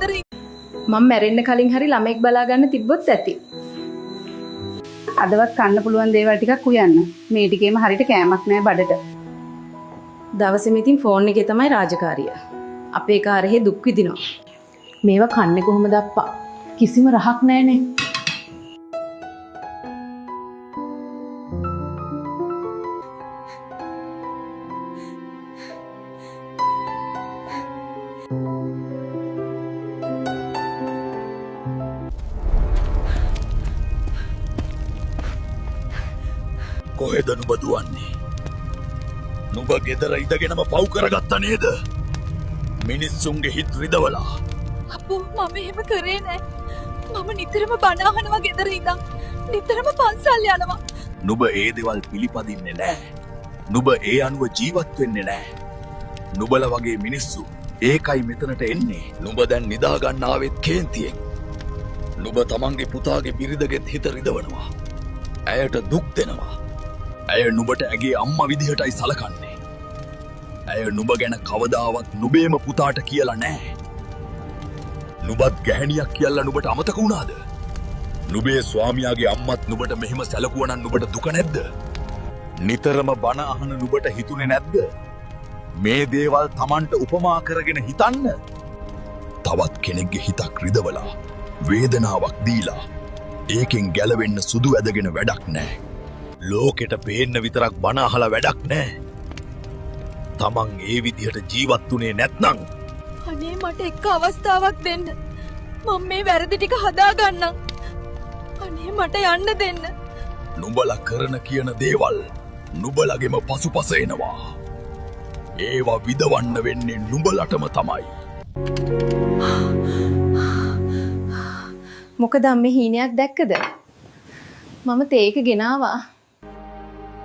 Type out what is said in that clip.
ගෙදර මම මැරෙන්න කලින් හරි ළමෙක් බලා ගන්න තිබ්බොත් ඇති. අදවත් කන්න පුළුවන් දේවල් ටිකක් උයන්න. මේ ටිකේම හරියට කෑමක් නෑ බඩට. දවසෙම ඉතින් ෆෝන් එකේ තමයි රාජකාරිය. අපේ කාරෙහි දුක් විඳිනවා. මේවා කන්නේ කොහොමද අප්පා? කිසිම රහක් නෑනේ. කොහෙද නුඹ දුවන්නේ? නුඹ ගෙදර ඉඳගෙනම පව් කරගත්ත නේද? මිනිස්සුන්ගේ හිත් රිදවලා. අපෝ, මම එහෙම කරේ නෑ. මම නිතරම බණ අහනවා ගෙදර ඉඳන්. නිතරම පන්සල් යනවා. නුඹ ඒ දේවල් පිළිපදින්නේ නෑ. නුඹ ඒ අනුව ජීවත් වෙන්නේ නෑ. නුඹලා වගේ මිනිස්සු ඒකයි මෙතනට එන්නේ. නුඹ දැන් නිදා ගන්න ආවෙත් කේන්තියෙන්. නුඹ තමන්ගේ පුතාගේ බිරිඳගෙත් හිත රිදවනවා. ඇයට දුක් දෙනවා. ඇය නුඹට ඇගේ අම්මා විදිහටයි සලකන්නේ. ඇය නුඹ ගැන කවදාවත් නුඹේම පුතාට කියලා නෑ. නුඹත් ගැහැණියක් කියලා නුඹට අමතක වුණාද? නුඹේ ස්වාමියාගේ අම්මත් නුඹට මෙහෙම සැලකුවා නම් නුඹට දුක නැද්ද? නිතරම බණ අහන නුඹට හිතුනේ නැද්ද? මේ දේවල් තමන්ට උපමා කරගෙන හිතන්න. තවත් කෙනෙක්ගේ හිතක් රිදවලා වේදනාවක් දීලා ඒකෙන් ගැලවෙන්න සුදු ඇදගෙන වැඩක් නෑ. ලෝකෙට පේන්න විතරක් බණ අහලා වැඩක් නෑ. තමන් ඒ විදිහට ජීවත් වුණේ නැත්නම් අනේ, මට එක්ක අවස්ථාවක් දෙන්න. මම මේ වැරදි ටික හදා ගන්නම්. අනේ, මට යන්න දෙන්න. නුඹලා කරන කියන දේවල් නුඹලගෙම පසුපස එනවා. ඒවා විදවන්න වෙන්නේ නුඹලටම තමයි. මොකද අම්මේ හීනයක් දැක්කද? මම තේ එක ගෙනාවා.